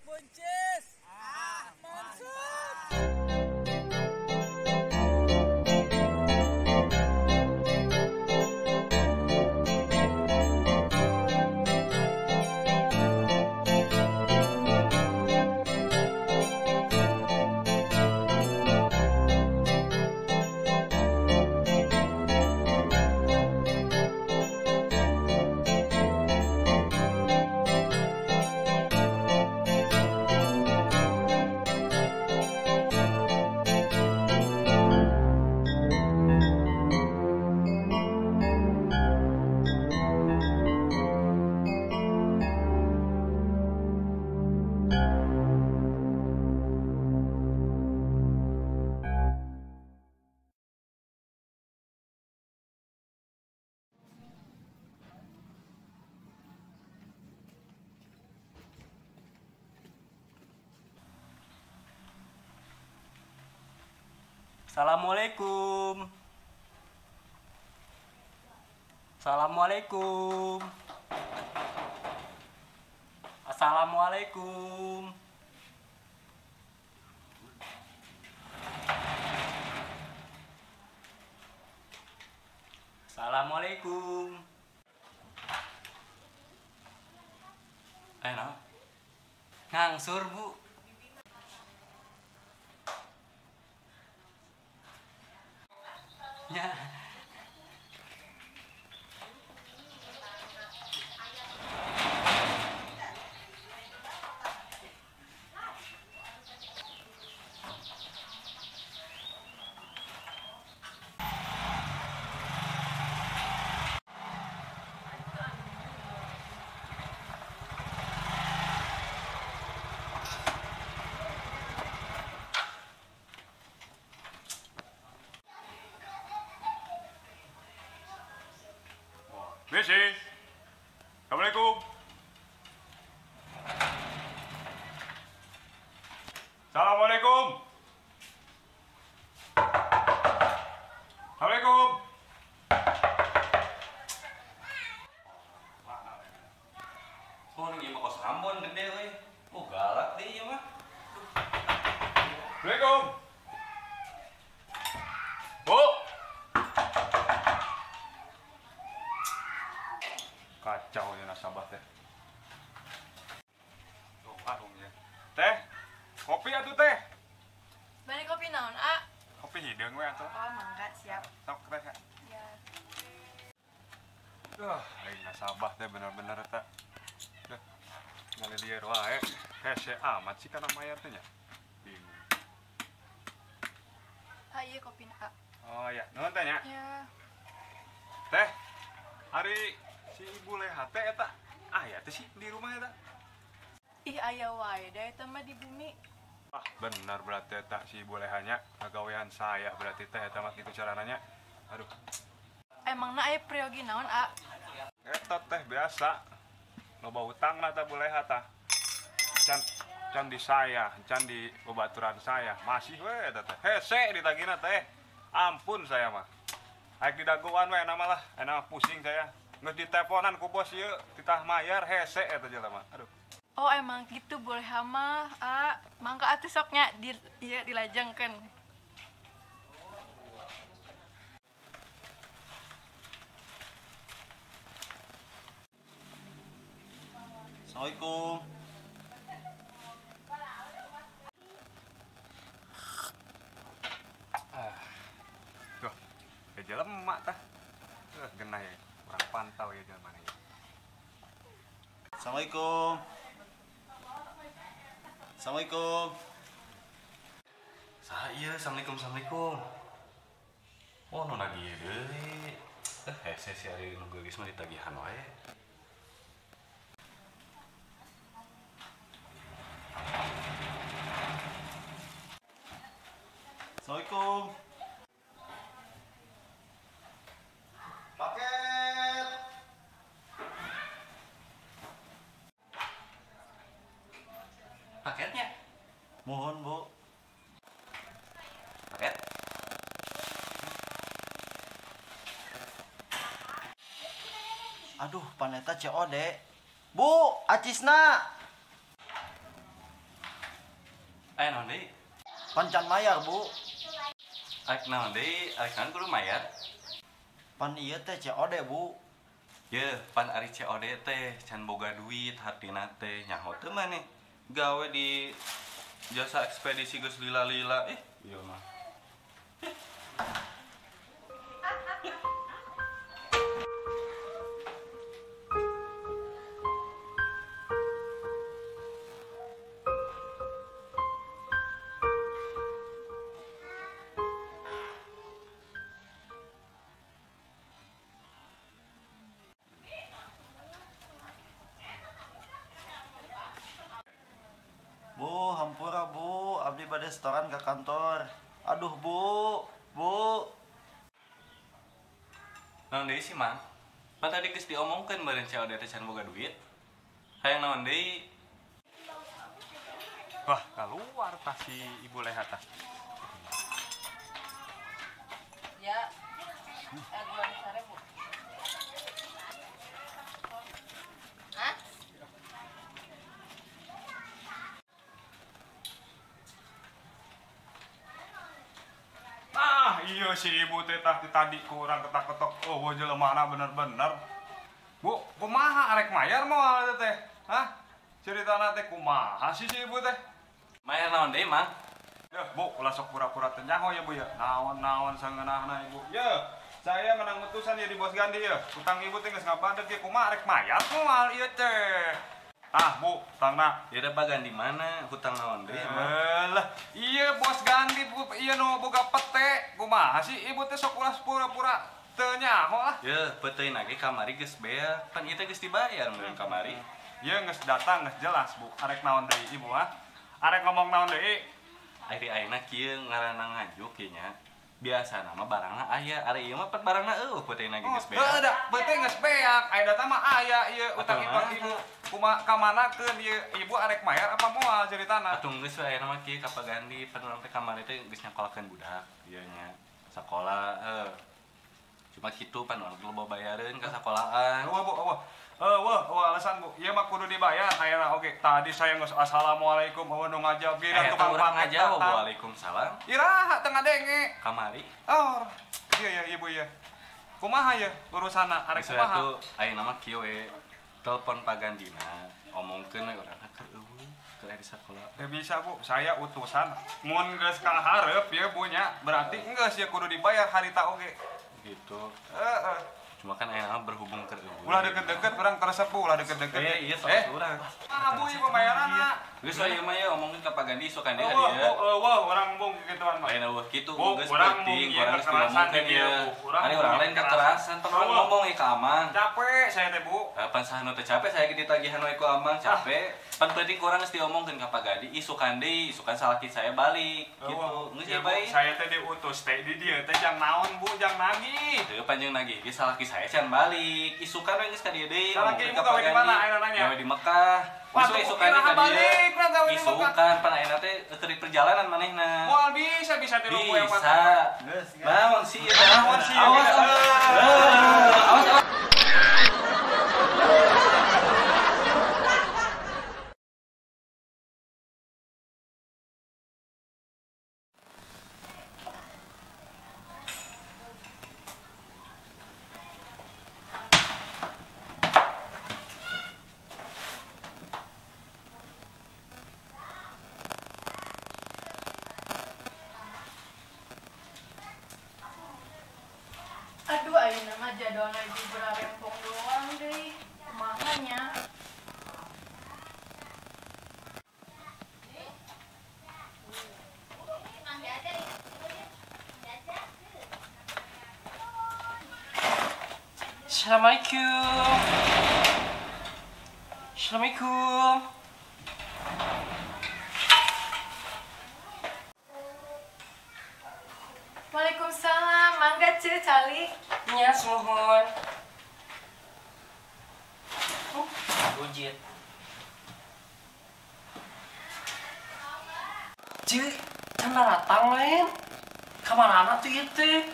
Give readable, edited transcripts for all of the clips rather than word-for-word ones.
Buncis. Ah, mantap. Assalamualaikum. Assalamualaikum. Assalamualaikum. Assalamualaikum. Nah. Ngangsur, Bu. Ya. Misi. Assalamualaikum. Assalamualaikum. Assalamualaikum. Oh, ini mah kos Ambon gede euy. Oh, galak deh ieu mah. Assalamualaikum. Bu. Kacau ya nasabah teh. Tuh warungnya. Teh, kopi atuh teh. Bari kopi naon, A? Kopi hideung we atuh. Oh, mangga siap. Sok teh. Ya. Duh, aing nasabah teh bener-bener eta. Duh, ngalilieur wae. Hese amat sih kana mayar teh nya. Bingung. Ah, iya kopi A. Oh ya, nuhun teh nya. Ya. Teh, ari si Ibu Leha teh eta aya teh sih di rumah eta. Ih, aya wae da eta mah di bumi. Ah, benar berarti eta si Ibu Lehanya kagawean saya berarti teh eta mah kitu carananya. Aduh. Emangna aya priyogi naon, A? Eta teh biasa. Loba hutangna teh Bu Leha tah. Can di saya, can di babaturan saya. Masih we eta teh. Hese ditagihna teh. Ampun saya mah. Aik didagoan we enak mah lah, enak pusing saya. Nges diteleponan ku bos ieu titah mayar hese eta jelema. Aduh. Oh, emang gitu boleh mah, A. Mangga atuh sok nya di ieu dilajengkeun. Assalamualaikum. Ah. Duh, ya jelema tah. Genah ya. Kurang pantau ya jalan mana ya. Assalamualaikum. Assalamualaikum. Saya assalamualaikum assalamualaikum. Oh, nu nagih deui. Hese si ari nu geulis mah ditagihan wae. Assalamualaikum. Paket. Paketnya? Mohon, Bu. Paket? Aduh, paneta COD. Bu, acisna. Aya naon deui? Pan can mayar, Bu. Arek naon deui? Arek naon kudu mayar? Pan ieu teh COD, Bu. Ye, pan ari COD teh can boga duit hartina teh nyaho teu maneh. Gawe di jasa ekspedisi geus lila-lila. Ieu mah. Bu, hampura Bu, abdi bade setoran ke kantor. Aduh Bu, Bu. Naon deui sih, Mang? Pan tadi geus diomongkeun meureun COD teh can boga duit. Hayang naon deui? Wah, keluar tah si Ibu Leha tah. Ya. Gua sare, Bu. Hah? Ah, iya si ibu teh tah tadi kurang ketak-ketok. Oh, jelemana bener-bener. Bu, kumaha arek mayar moal teh? Hah? Ceritana teh kumaha sih si ibu teh? Mayar naon deui, Mang? Ya, Bu, ulah sok pura-pura teu nyaho ya, Bu ya. Naon-naon sangeunahna ibu. Ya, saya menang utusan ya di Bos Gandhi ya. Utang ibu teh geus ngabadeg ya kumaha arek mayar moal ieu teh. Ah, Bu, utangna. Ya da Pak Gandhi mana? Hutang naon deui, Mang? Lah, iya Bos Gandhi, Bu, iya nu boga pete. Kumaha sih ibu teh sok ulah pura-pura teu nyaho lah. Ye, peuteuna ge kamari geus beak. Pan ieu teh geus dibayar meureun kamari. Ieu geus datang geus jelas, Bu. Arek naon deui ibu ha? Arek ngomong naon deui? Ari ayeuna kieu ngaranna ngajuk ieu nya. Biasana mah barangna aya, ari ieu mah pat barangna eueuh peuteuna ge geus beak. Heuh da, peuteung geus beak. Aya datang mah aya ieu utang ibu. Kumaha kamanakeun ieu ibu arek mayar apa moal ceritana? Atuh geus we ayeuna mah kieu ka Pak Gandhi, pan urang teh kamari teh geus nyakolakeun budak ieu nya. Sakola heuh. Cuma kitu pan urang teh loba bayareun ka sakolaan. Eueuh Bu, eueuh. Eueuh, eueuh alasan Bu. Ieu mah kudu dibayar ayeuna oge. Tadi saya geus assalamualaikum eueuh nu ngajawab ge tukang paket ngajawab waalaikumsalam. Iraha teu ngadenge. Kamari. Oh, iya ya ibu ya. Kumaha ya urusanna arek kumaha? Tuh ayeuna mah kieu we. Telepon Pak Gandina, omongkeun we urangna keur eueuh, keur aya di sakola. Teu bisa Bu, saya utusan. Mun geus ka hareup ya Bu nya, berarti geus ya kudu dibayar harita oge. Gitu. Heeh. Cuma kan ayeuna mah berhubung keur eueuh. Ulah deket-deket urang teresep Bu, ulah deket-deket. Iya, sok urang. Ah Bu ieu pembayaranna. Geus we ieu mah ye omongkeun ka Pak Gandhi sok kan dia dia. Eueuh, urang bung kegituan mah. Ayeuna eueuh kitu geus penting, urang geus diomongkeun ieu. Ari urang lain kekerasan, pan urang ngomong ye ka Amang. Capek saya teh Bu. Pan saha nu teu capek saya ge ditagihan we ku Amang capek. Pan penting urang geus diomongkeun ka Pak Gandhi, isukan deui, isukan salaki saya balik gitu. Geus ya bae. Saya teh diutus teh di dieu teh jang naon Bu, jang nagih. Teu panjang nagih ge salaki saya can balik. Isukan we geus ka dieu deui. Salaki ibu gawe di mana ayeuna nanya? Gawe di Mekah. Waduh, isukan iraha ka dieu. balik na gawe di Mekah. Isukan pan ayeuna teh keur di perjalanan manehna. Moal bisa bisa tilu poe mah. Bisa. Naon sih ieu? Naon sih ieu? Awas. Awas. Aduh, ayeuna mah jadwalna ibu berarempong doang deui. Kumaha nya? Assalamualaikum. Assalamualaikum. Waalaikumsalam, mangga ceu calik. Nya suhun. Ujit. Ceu, can datang lain. Kamarana tuh ieu teh?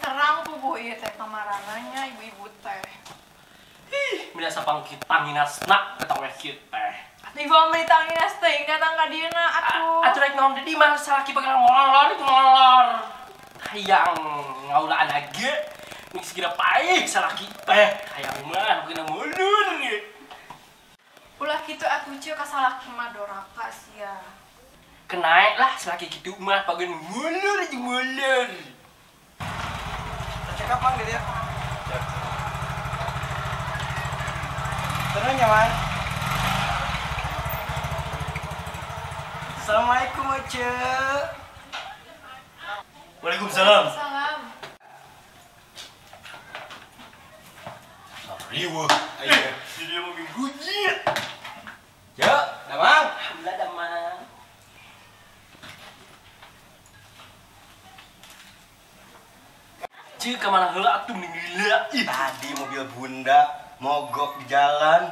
Terang puguh ieu teh kamarananya ibu-ibu teh. Ih, biasa pangkitan hinasna eta we kieu teh. Ibu ambil tanginas teh datang ka dieuna atuh. Atuh rek naon di mah salaki pakai ngolor itu ngolor. Hayang ngaulaan age. Geus segera paeh salaki teh. Hayang mah kena mulur ge. Ulah kitu atuh Ceu ka salaki mah doraka sia. Kenaek lah salaki kitu mah pageun mulur jeung mulur. Cekap mang dia. Terus nyaman. Assalamualaikum Ece. Waalaikumsalam. Waalaikumsalam. Riweuh. Ayo. Jadi mau minggunya. Ya, damang. Alhamdulillah damang. Ceu ka mana heula atuh minggu. Tadi mobil bunda mogok di jalan.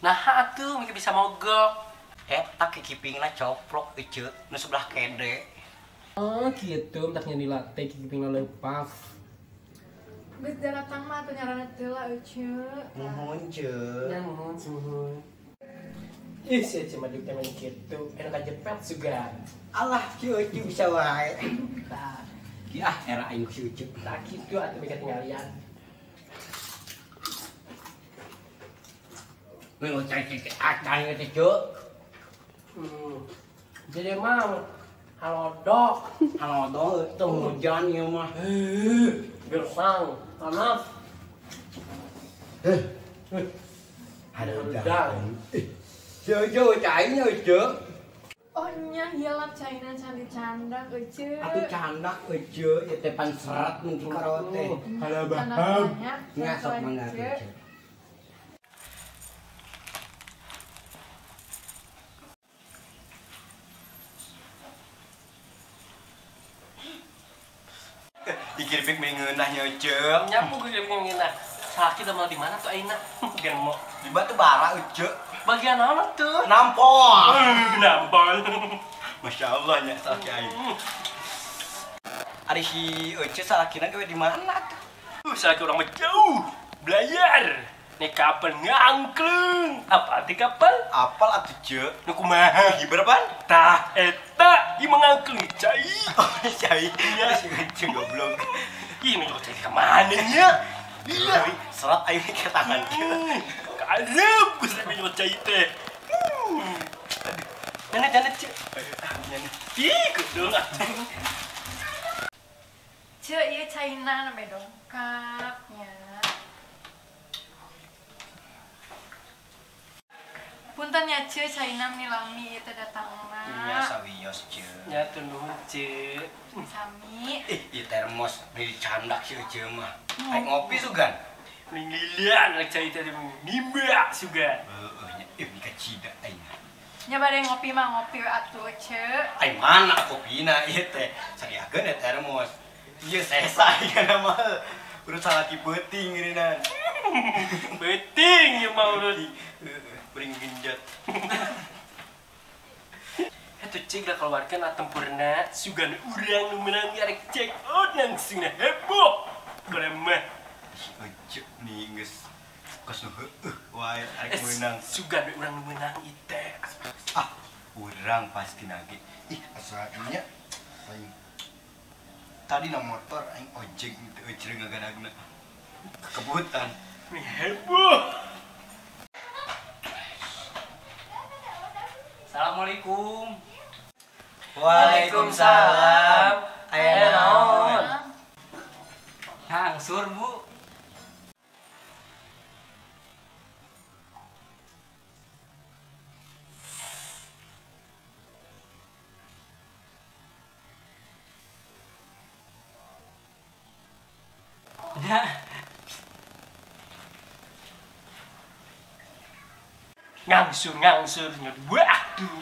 Nah atuh mungkin bisa mogok. Eta kikipingna coplok ece nu sebelah kede. Oh gitu, entak nyani latte kikipingna leupas. Geus datang mah atuh nyarana teu lah ece. Nuhun ce. Ya nuhun nuhun. Ih si ece mah teh main kitu, enak jepet sugan. Alah si ece bisa wae. Tah, ki ah era aing si ece. Tah kitu atuh beka tinggalian. Minggu cai cai acan teh ce. Jadi emang halodok, halodok itu hujan ya mah. Gersang, panas. Ada hujan. Jauh-jauh cainya ece. Oh nya hilap cainan candi candak ece. Atuh candak ece, ya teh pan serat mun karote. Hala baham. Ngasok mangga ece. Dikiripik mengeunahnya ece. Nyapu gue mengeunah. Sakit mau di mana tuh aina? Gemok. Di batu bara ece. Bagian mana tuh? Nampol. Nampol. Masya Allah nya salaki aing. Ari si ece salakina gawe di mana tuh? Salaki urang mah jauh. Belayar. Nek kapal ngangklung. Apa arti kapal? Apal atuh ce. Nu kumaha? Hiber pan? Tah eta ieu mangangklung cai. Oh, cai. Iya si ece goblok. Ih, nu cai ka mana nya? Iya, serat aing ke tangan kieu. Kalem geus nyot cai teh. Nenek nenek ce. Ih, kudu atuh. Ce, ieu caina nembe dongkap nya. Punten ya ce, caina meni lami ieu teh datangna. Nya sawios ce. Nya teu nuhun ce. Sami. Ih, ieu termos beli candak si ece mah. Aing ngopi sugan. Lilian rek cai teh nimba sugan. Heueuh nya, ih kacida aing. Nya bade ngopi mah ngopi we atuh ce. Aing mana kopina ieu teh? Sariakeun eta termos. Ieu sesa ieu mah. Urut salaki peuting geuningan. Peuting ieu mah urut. Bering genjot. Eta cek lah keluarkan tempurna sugan urang nu meunang arek check out langsung heboh. Mah. Si ece nih geus kos nu heueuh wae arek meunang. Sugan we urang nu meunang ieu teh. Ah, urang pasti nage. Ih, asa nya aing tadi na motor aing ojek teu ece ngagadagna. Kekebutan. Nih heboh. Assalamualaikum. Waalaikumsalam. Aya naon? Hangsur, Bu. Ya. Ngangsur nyot waduh.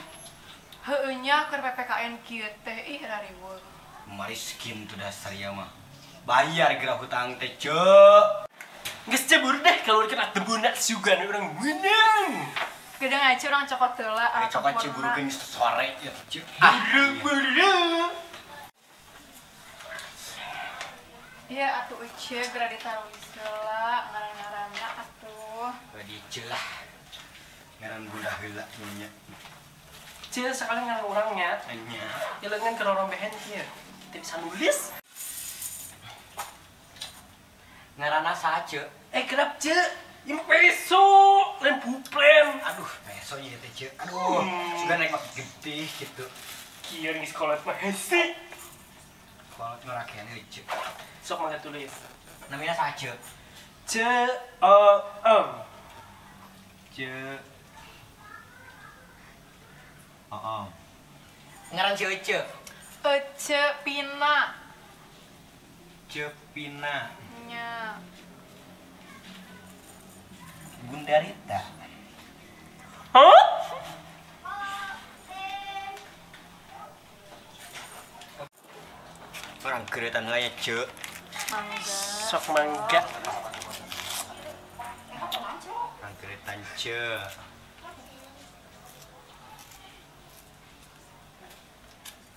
Heueuh nya keur PPKN kieu teh ih rariweuh. Mariskin tuh dasar ya mah. Bayar geura hutang teh ce. Geus cebur deh keluarkeun tembuna sugan urang meunang. Gedeng aja urang cokot heula. Cokot ciburukeun sore ya ce. Ah, buru-buru. Iya atuh ece geura ditaruh heula ngaran-ngaranna atuh. Dicelah. Ngaran bunda heula nya. Ceu sekali ngaran urangnya. Nya. Ya leungeun keur rorombehen kieu. Teu bisa nulis. Ngaranna saha Ceu? Kerap Ceu. Ieu peso, lain puplen. Aduh, peso ieu teh Ceu. Aduh, sudah naik mah getih gitu. Kieu geus kolot mah hese. Kolot ngarakeun euy Ceu. Sok mangga tulis. Namina saha Ceu? C O M. C O M. Ngaran si Ece. Ece Pina. C Pina. Nya. Bunda Rita. Hah? Orang keretan lah ya, Ce. Mangga. Sok mangga. Orang keretan, Ce.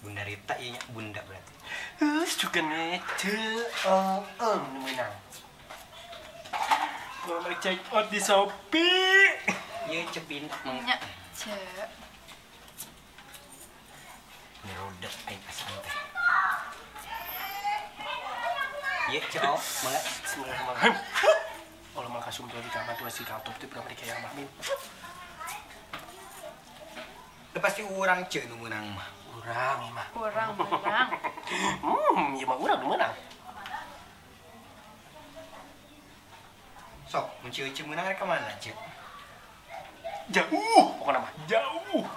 Bunda Rita iya bunda berarti. Juga nih, Ce, menang. Kalau check out di Shopee. Iya, Cepin. Nya, Ce. Nyerodet aing asam teh. Iya, Ce, oh, mangga. Bismillahirrahmanirrahim. Allah mangga sumber di kamar tuh si kantop tuh berapa kayak yang mamin. Udah pasti urang Ce nu meunang mah. Urang ieu mah. Urang menang. Ieu mah urang nu meunang. Sok, mun Ceu meunang rek ka mana, Ceu? Jauh, pokokna mah jauh.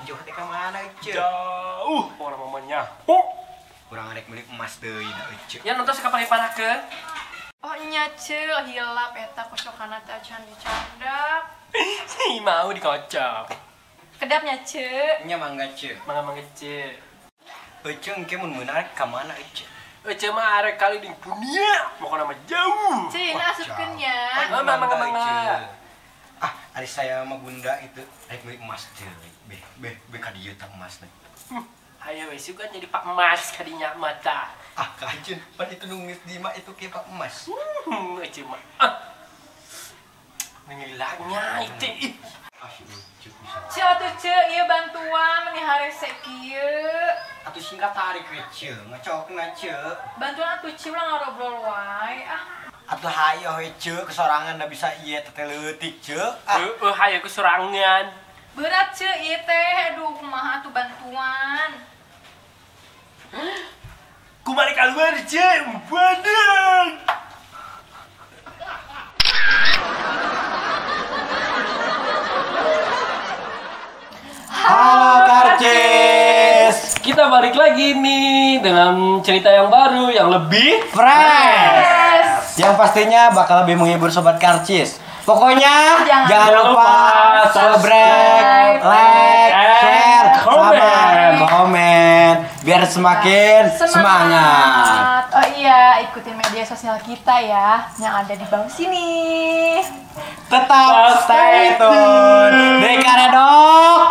Jauh teh ka mana, Ceu? Jauh, pokokna mah mah nyaho. Urang rek meuli emas deui da Ceu. Ya nonton sakapari parahkeun. Oh nya Ceu, hilap eta kocokana teh acan dicandak. Si mau dikocok. Kedapnya Ceu. Nya mangga Ceu. Mangga-mangga Ceu. Ece engke mun meunang rek ka mana, Ece? Ece mah arek kali di dunia, pokokna mah jauh. Ceu, ini asupkeun nya. Oh, mangga mangga. Ah, ari saya mah bunda itu rek meuli emas deui. Beh, beh, beh ka dieu tah emas teh. Hayo we sugan jadi pak emas kadinya mata. Ah, kajeun, pan itu nungis di mah itu ke pak emas. Ece mah. Ah. Ngilangnya itu. Ah, si Ece bisa. Ceu atuh Ceu, ieu bantuan meni harese kieu. Atuh singkat tarik we Ceu, ngacokna Ceu. Bantuan atuh Ceu ulah ngarobrol wae ah. Atuh hayo we Ceu kesorangan da bisa ieu teh leutik Ceu. Ah, Heueuh hayo kesorangan. Berat Ceu ieu teh, aduh kumaha atuh bantuan. Kumari keluar Ceu, badan. Halo Karcis. Kita balik lagi nih dengan cerita yang baru yang lebih fresh. Yang pastinya bakal lebih menghibur sobat Karcis. Pokoknya jangan lupa subscribe, like, share, sama komen biar semakin semangat. Oh iya, ikutin media sosial kita ya yang ada di bawah sini. Tetap stay tune di Karedok.